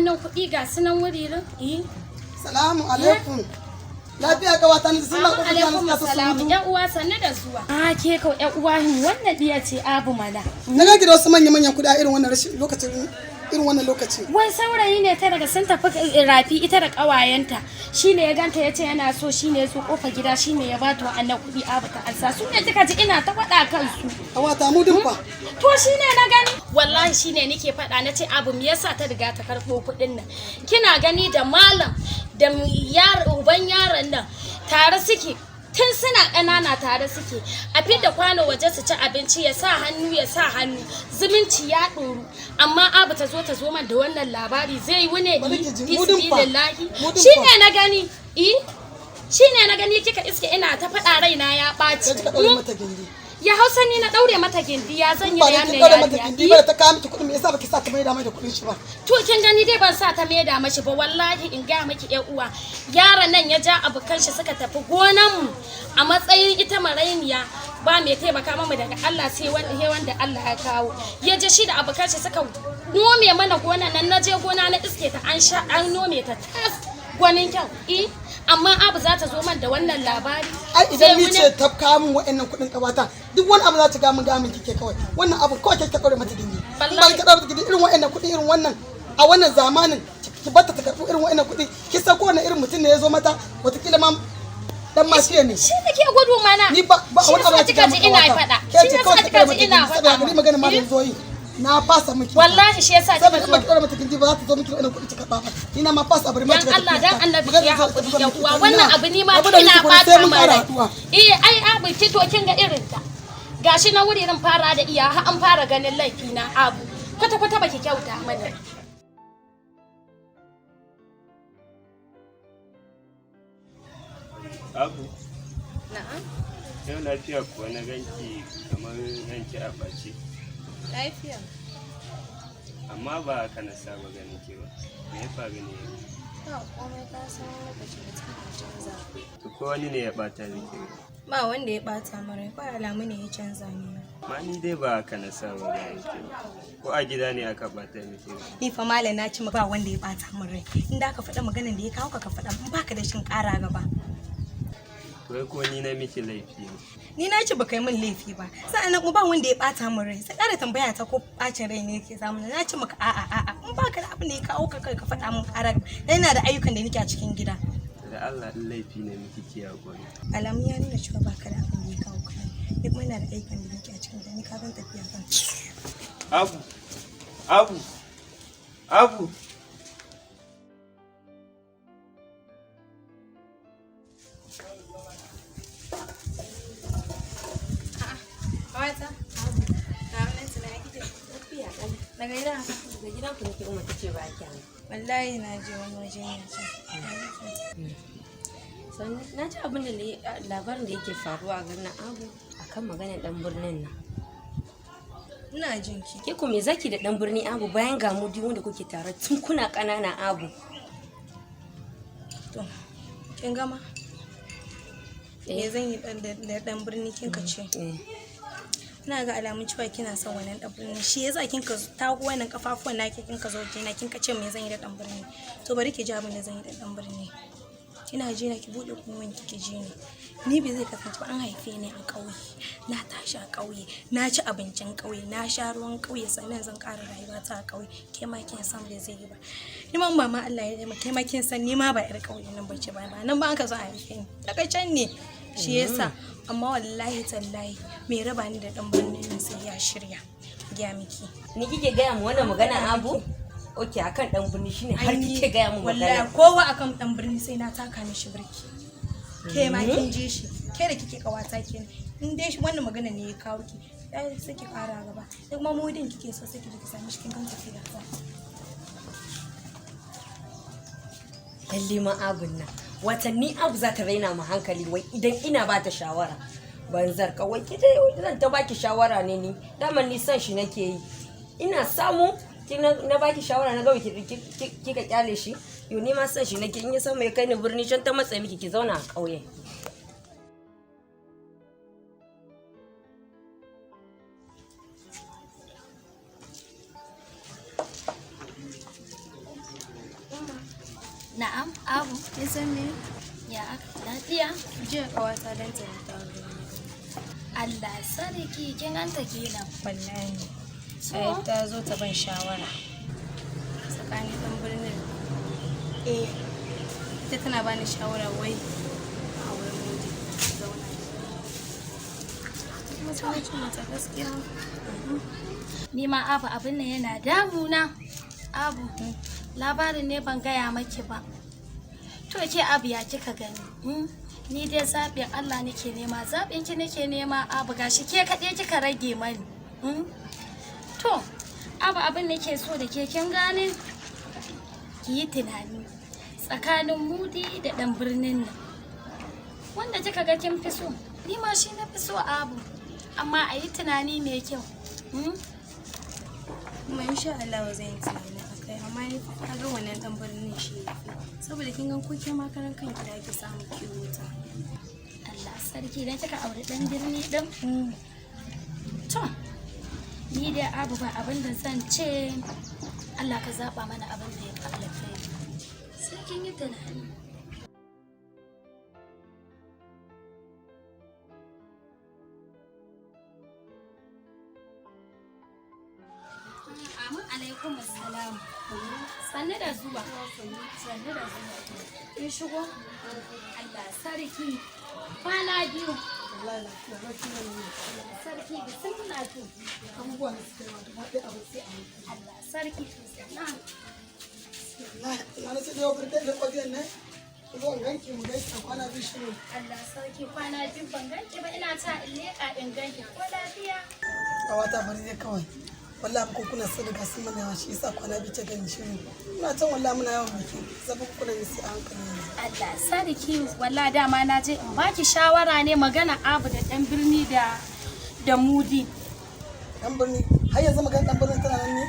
Wa'annan kuɗi ga su nan wuririn? Eh. Salamu alaikum. Lafiya kawata ni suna Amin kofar alaikum gidan suna salam. surutu. Yan uwa sannu da zuwa. A ke kau yan uwa wannan diya ce abu mana. Na ga da wasu manya manyan kuɗi a irin wannan rashin lokacin irin wannan lokaci. Wai saurayi ne ta daga sun tafi rafi ita da ƙawayenta. Shine ya ganta ya ce yana so shine ya zo kofar gida shine ya bata wa'annan kuɗi abu ta ansa. Su ne kika ji ina ta faɗa kansu. Kawata mu din fa. To shine na gani. Wallahi shine nake faɗa na ce abu me yasa ta riga ta karɓo kuɗin nan. Kina gani da malam da uban yaron nan tare suke tun suna ƙanana tare suke a fidda kwano waje su ci abinci ya sa hannu ya sa hannu zumunci ya ɗoru amma abu ta zo ta zo man da wannan labari zai wune Bari ki ji, mu din fa. fisbilillahi Mu din shine fa. na gani eh shine na gani kika iske ina ta faɗa raina ya ɓaci. Sai kika ɗaure mata gindi. Ya hausa ni na ɗaure mata gindi ya zan yi Ba da da kin yana ɗaure mata yarinya gindi ba da ta kawo miki kuɗin me yasa baki sa ta maida mai da kuɗin shi ba. To kin gani dai ban sa ta maida mashi ba wallahi in ga miki ƴan uwa yaron nan ya ja abokan shi suka tafi gonan mu a matsayin ita marainiya ba mai taimaka mamu daga Allah sai wanda sai wanda Allah ya kawo ya je shi da abokan shi suka nome mana gonan nan naje gona na iske ta an sha an nome ta tas gwanin kyau eh amma abu za ta zo man da wannan labari Ai idan ni Sai ce ta kawo min wa'annan kuɗin kawata duk wani abu za ta ga min ga min kike kawai. Wannan abu kawai kike ɗaure mata gindi. In ba Wallahi. ki ɗaure mata gindi irin wa'annan kuɗi irin wannan a wannan zamanin ki batta ta karɓi irin wa'annan kuɗi ki san kowane irin mutum ne ya zo mata watakila ma dan mafiya ne. shi nake gudu mana Ni ba ba shi wani abu yasa za ki kika ga ji min ina kawata. faɗa Ke shi ce yasa kawai ki kika ɗaure ji mata ina gindi saboda faɗa ni magana ma da Eh? zo yi. Na fasa miki. Wallahi shi yasa kika Saboda in zo baki ɗaure mata gindi ba za ta zo miki da wannan kuɗi ki karɓa ba. Ni na ma fasa bari ma dan ki ga Allah tafiya dan ta. annabi Magana ya za ta haƙuri zo ya miki uwa ita. wannan Ina. abu ni ma Abu da ina nake bata sai mun min ƙara rai haɗuwa. eh ai abu ki to kin ga irin ta gashi na wuririn fara da iya har an fara ganin laifi na abu kwata kwata baki kyauta mana. Abu, Na'am. yau lafiya kuwa na ganki kamar ranki a ɓace, Lafiya. amma ba haka na saba ganin ki ba. Me ya faru ne yau? Ba komai ka san lokaci da tana canza. To ko wani ne ya ɓata miki rai? Ba wanda ya bata min rai, kawai alamu ne ya canza ni. Ma ni dai ba haka na saba ganin ki ba. Ko a gida ne aka ɓata miki rai? Ni fa malam na ci ba wanda ya bata min rai. In da ka faɗa maganan da ya kawo ka ka faɗa in baka da shin ƙara gaba. Wai ko ni na miki laifi ne? Ni na ci baka yi min laifi ba. Sa'annan kuma ba wanda ya bata min rai. Sai ƙara tambaya ta ko bacin rai ne yake samu. Na ci maka a'a a'a. In baka da abin da ya kawo ka kai ka faɗa min ƙara gaba. Dan ina da ayyukan da nake a cikin gida. Da Allah in laifi ne miki ki haƙuri. Alamu ya nuna cewa baka da abin da ya kawo ka. Ni kuma ina da ayyukan da nake a cikin gida. Ni ka gan tafiya kan. Abu, Abu, Abu. Kawata, na wannan tunani kike Lafiya ƙalau. daga ina? Daga gidan ku nake Umma tace ba kya nan. Wallahi na je wani waje ne can. Sannan na ji abin da labarin da yake faruwa a garin Abu akan maganar dan birnin nan. Ina jin ki. Ke ko me zaki da dan birni Abu bayan ga mu duk wanda kuke tare tun kuna ƙanana Abu. To, kin gama? Me zan yi dan da dan birni kin ka ce? Eh. Ina ga alamun cewa kina son wannan dan birni. Shi yasa kin ka tago wannan kafafuwan naki kin ka zo wajena kin ka ce me zan yi da dan birni. To bari ki ji abin da zan yi da dan birni. Kina ji na ki bude kunnuwan ki ki ji ni. Ni bai zai kasance ba an haife ni a ƙauye. Na tashi a ƙauye, na ci abincin ƙauye, na sha ruwan ƙauye sannan zan ƙara rayuwa ta a ƙauye. Ke ma kin san bai zai yi ba. Ni ma mama Allah ya taimaka ke ma kin san ni ma ba 'yar ƙauye nan bace ba. Ba nan ba an ka zo a haife ni. Daga can ne. Shi yasa amma wallahi tallahi mai raba ni da dan birnin nan sai ya shirya. Gya miki. Ni kike gaya mu wannan magana Abu? Okay akan dan birni shine har kike gaya mu Wallahi magana. kowa akan dan birni sai na taka mishi birki. Ke ma kin ji shi. Ke da kike kawata kenan. In dai shi wannan magana ne ya kawo ki, ai sai ki kara gaba. Sai kuma mudin kike so sai ki je ki sami shi kin kan tafi da ta. Lalle ma Abun nan. Watanni Abu za ta raina mu hankali wai idan ina ba ta shawara. Banzar kawai ki dai zan ta baki shawara ne ni. Daman ni son shi nake yi. Ina samu ki na baki shawara na ga kika kyale shi. Yo ni ma son shi nake in ya samu ya kai ni birni can ta matsa miki ki zauna a ƙauye. Kin san me? Ya aka lafiya? Jiya ƙawata dan ta ta zo. Allah sarki kin ganta kenan. Wallahi. So? Ai ta zo ta ban shawara. Tsakanin ɗan birnin. Eh. Ita tana bani shawara wai a auren miji zauna. Kuma sai na ce mata gaskiya. Ni ma abu abin nan yana damuna. Abu, labarin ne ban gaya maki ba. To ke abu ya kika gani? Hmm? Ni dai zaɓin Allah nake nema, zaɓin ki nake nema abu gashi ke kaɗai kika rage mani. Hmm? To, abu abin nake so da ke kin gane? Ki yi tunani tsakanin mudi da ɗan birnin nan. Wanda kika ga kin fi so, ni ma shi na fi so abu. Amma a yi tunani mai kyau. Hmm? Kuma insha Allah ba zan yi tunani akai amma ni fa ga wannan ɗan birnin shi yafi. Saboda kin gan ko ke ma karan kanki da ake samu ki huta. Allah sarki idan kika auri dan birni din. To, ni dai abu ba abin da zan ce Allah ka zaba mana abin da ya fi alkhairi. Sai kin yi tunani. Amin alaikum assalam. Sannu da zuwa. Sannu da zuwa. Kin shigo? Allah sarki. Kwana biyu. Wallahi lafiya lafiya ne. Sarki bismillah to. Abubuwa ne suka yi wa gaba ɗaya abin sai a hankali. Allah sarki to sannan. Wallahi na nace da yau birthday da kwagiyar ne. Ku zo in ganki mu gaisa kwana biyu shiru. Allah sarki kwana biyu ban ganki ba ina ta in leƙa in ganki ko lafiya. Kawata bari dai kawai. Wallahi bukukunan sun riga sun mana yawa shi yasa kwana biyu ta gani shiru. Muna can wallahi muna yawan biki. Sai bukukunan ne sai a hankali yanzu. Allah sarki wallahi dama na je in baki shawara ne magana abu da ɗan birni da da mudi. Dan birni har yanzu magana dan birni tana nan ne?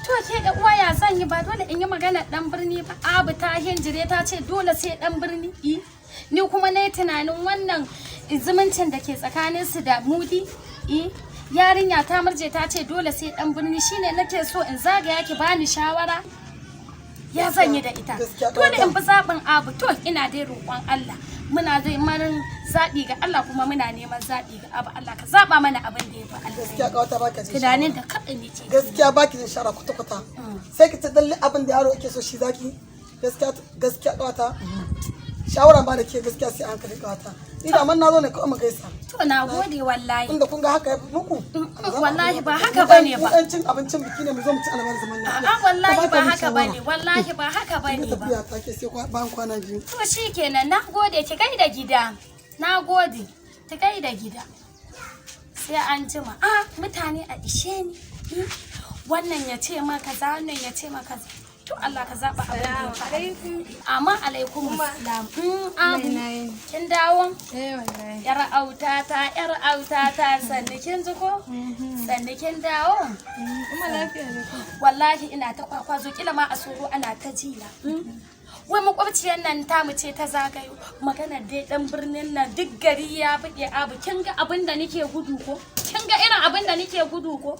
To ke ga uwa ya zan yi ba dole in yi magana dan birni ba abu ta hinjire ta ce dole sai dan birni. I ni kuma na yi tunanin wannan zumuncin da ke tsakanin su da mudi. I yarinya ta murje ta ce dole sai dan birni shine nake so in zagaya ki bani shawara. Ya zan yi da ita. Gaskiya Dole in ƙawata. bi zaɓin abu to ina dai roƙon Allah. Muna dai marin zaɓi ga Allah kuma muna neman zaɓi ga abu Allah ka zaɓa mana abin da ya fi alheri. Gaskiya kawata baka jin Tunanin shawara. da kaɗai nake. Gaskiya baki jin shawara kwata kwata. Sai ki ce dalle abin da yaro yake so shi zaki. Gaskiya gaskiya kawata. Shawara ba da ke gaskiya sai a hankali kawata. Ni da man na zo ne kawai mu gaisa. To na gode wallahi. Inda kun ga haka ya fi muku. Wallahi ba haka bane ba. Mu ɗan cin abincin biki ne mu zo mu ci albar zaman lafiya. A'a wallahi Ta ba baka haka shawara. bane, wallahi ba haka bane Kin ga ba. tafiya ta ke sai bayan kwana biyu. To shikenan na gode ki gaida gida. Na gode ki gaida gida. Sai an jima. Ah mutane a ishe ni. Wannan ya ce ma kaza, wannan ya ce ma kaza. To Allah ka zaba abin da ya faɗa. Amma alaikum assalam. Abu. Kin dawo? Eh wallahi. Yar autata, yar autata sannu kin ji ko? Sannu kin dawo? Kuma lafiya ne ko? Wallahi ina ta kwakwazo kila ma a tsoro ana ta jina. Wai makwabciyar nan tamu ce ta zagayo maganar dai dan birnin nan duk gari ya buɗe abu kin ga abin da nake gudu ko? Kin ga irin abin da nake gudu ko?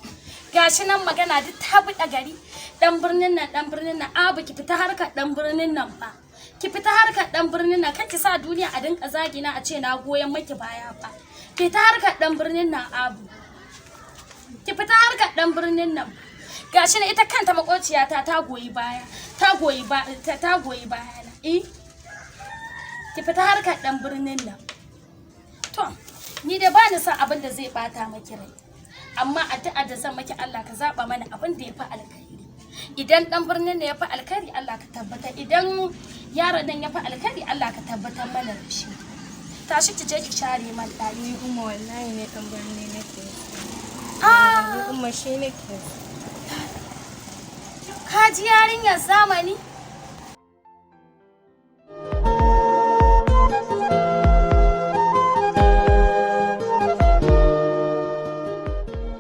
Gashi nan magana duk ta buɗe gari dan birnin nan dan birnin nan abu ki fita harkar dan birnin nan fa. Ki fita harkar dan birnin nan kar ki sa duniya a dinka zagina a ce na goyon miki baya fa. Ki fita harkar dan birnin nan abu. Ki fita harkar dan birnin nan. Gashi na ita kanta makociyata ta goyi baya, ta goyi ba ta goyi baya na. Eh? Ki fita harkar dan birnin nan. To, ni dai ba ni son abin da zai bata maki rai. Amma addu'a da zan maki Allah ka zaba mana abin da ya fi alkhairi. Idan dan birnin ne ya fi alkhairi Allah ka tabbatar. Idan yaron nan ya fi alkhairi Allah ka tabbatar mana da shi. Tashi ki je ki share man ɗaki. Ni umma wallahi ne dan birni nake. Ah! Ni umma shi nake. Ka ji yarinyar zamani?